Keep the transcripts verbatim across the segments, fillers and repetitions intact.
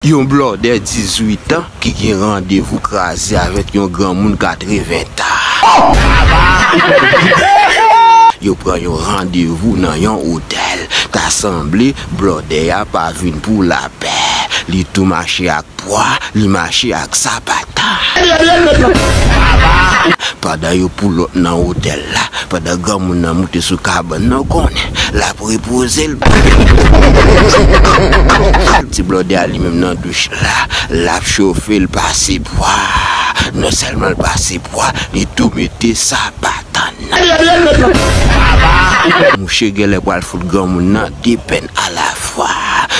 Yon blòdè dizuit an ki gen randevou kraze avèk yon granmoun katreven tan. Yo pran yon randevou nan yon otèl. Ta sanble blòdè a pa vin pou lapè. Li tou mache ak pwa, li mache ak sapatan. Pandan yo poulòt nan otèl la, pandan granmoun nan moute sou kabann nan, ou konnen, l ap repoze l. Ti blòdè a li menm nan douch la, l ap chofe, l pase pwa. Non sèlman l pase pwa, li tou mete sapatan. Mouche genlè pral fout granmoun nan de pèn alafwa.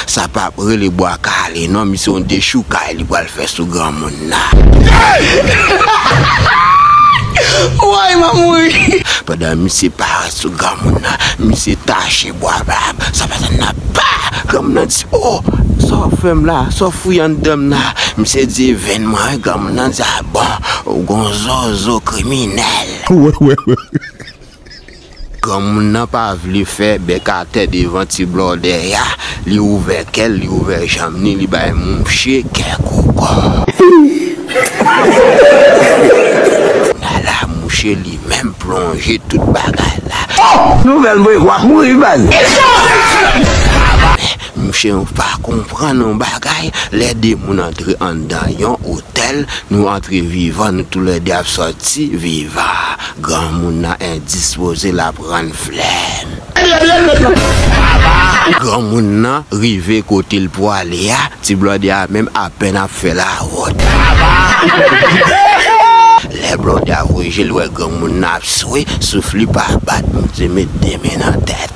Sa p ap rele bwa kale non, misye yon dechoukay li pral fè sou granmoun nan. Woy, m ap mouri. Pandan misye parèt sou granmoun nan, misye tache bwa bab. Sa pa tann nan pa. Granmoun nan di, "O, sa w ap fè m la? Sa w ap fouye anndan m la?" Misye di, "Venn mwen wi." Granmoun nan di, "A bon, ou gon zozo kriminèl." Granmoun nan pa vle fè bèk atè devan ti blòdè a. Li ouvè kè l, li ouvè janm ni, li bay mouche kè koko. Ala mouche li menm plonje tout bagay la. Nouvèl mwen w ap mouri baz. Mouche pa konprann yon bagay. Lè de moun antre anndan yon otèl, nou antre vivan, nou toulède ap sòti vivan. Granmoun nan endispoze, l ap rann flèm. Granmoun nan rive kote l pwale a, ti blòdè a menm apèn ap fè lawòt. Lè blòdè a voye je l wè granmoun nan ap swe, souf li pa bat, misye met de men nan tèt.